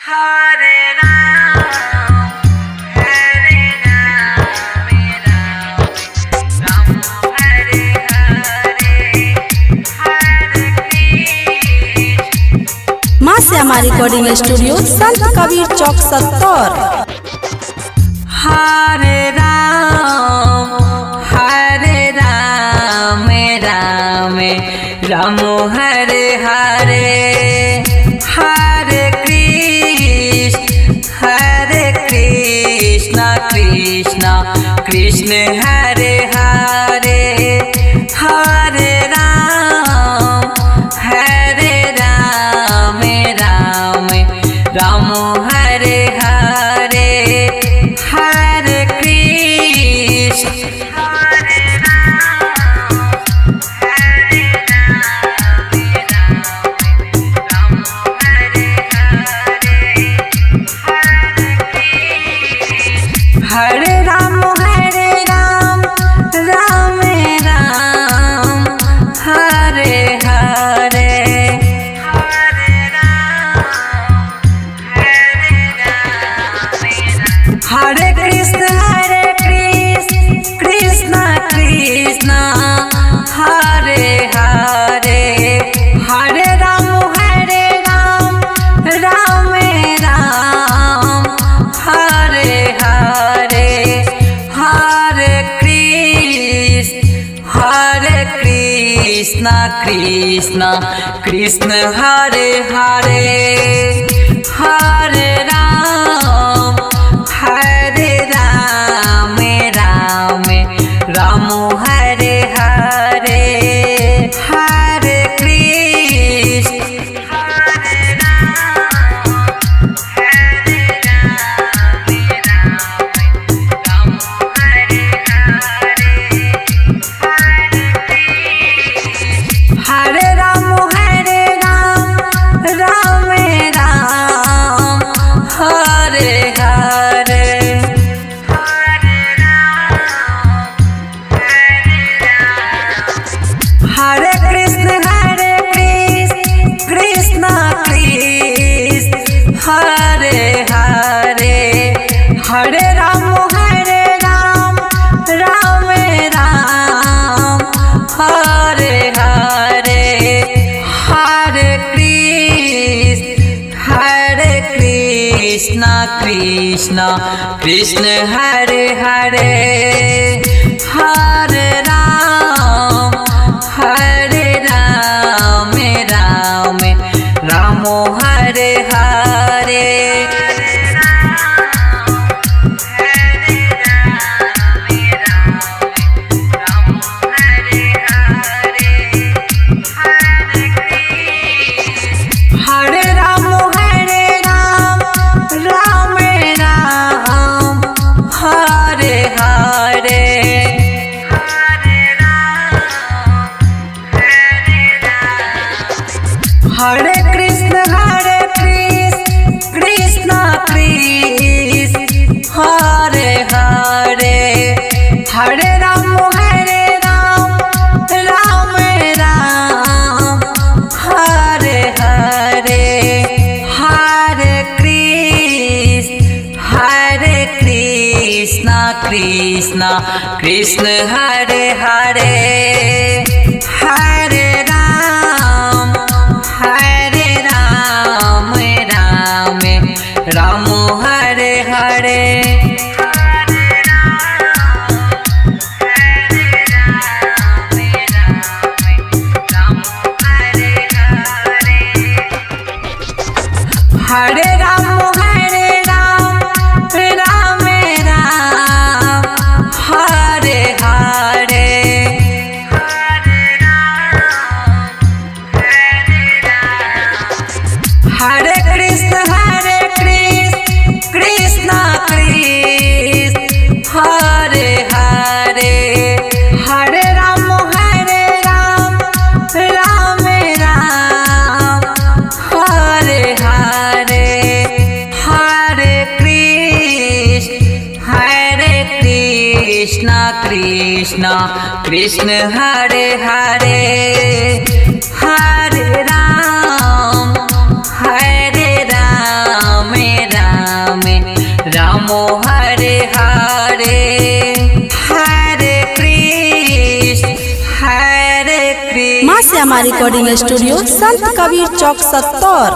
हरे राम हरे राम राम राम हरे हरे हरे कृष्ण। माँ श्यामा रिकॉर्डिंग स्टूडियो, संत कबीर चौक, 70। हरे राम हरे राम राम राम हरे हरे हरे कृष्ण हरे कृष्ण कृष्ण कृष्ण हरे हरे हरे राम हरे राम राम राम हरे हरे हरे कृष्ण हरे राम हरे राम राम राम हरे हरे हरे कृष्ण हरे राम हरे राम राम राम हरे हरे हरे राम हरे राम हरे कृष्ण हरे कृष्ण कृष्ण कृष्ण हरे हरे हरे राम हरे राम राम राम हरे हरे हरे कृष्ण हरे कृष्ण कृष्ण कृष्ण हरे हरे हरे राम हरे राम राम राम हरे हरे हरे कृष्ण हरे राम हरे राम राम राम हरे हरे हरे कृष्ण हरे राम हरे राम राम राम हरे हरे हरे राम हरे राम हरे कृष्ण हरे कृष्ण कृष्ण कृष्ण हरे हरे हरे राम हरे राम राम राम हरे हरे हरे कृष्ण हरे कृष्ण कृष्ण कृष्ण हरे हरे हरे राम हरे राम राम राम हरे हरे हरे राम राम राम हरे हरे हरे कृष्ण हरे राम हरे राम राम राम हरे हरे हरे राम हरे राम हरे कृष्ण हरे कृष्ण कृष्ण कृष्ण हरे हरे हरे राम हरे राम राम राम हरे हरे हरे कृष्ण हरे कृष्ण कृष्ण कृष्ण हरे हरे हरे राम हरे राम राम राम हरे हरे हरे राम हरे राम राम राम हरे हरे हरे राम हरे राम राम राम हरे हरे हरे राम हरे राम हरे कृष्ण हरे कृष्ण कृष्ण कृष्ण हरे हरे हरे राम हरे राम राम राम हरे हरे हरे कृष्ण हरे कृष्ण कृष्ण कृष्ण हरे हरे हरे राम हरे राम माँ श्यामा रिकॉर्डिंग स्टूडियो, संत कबीर चौक 70।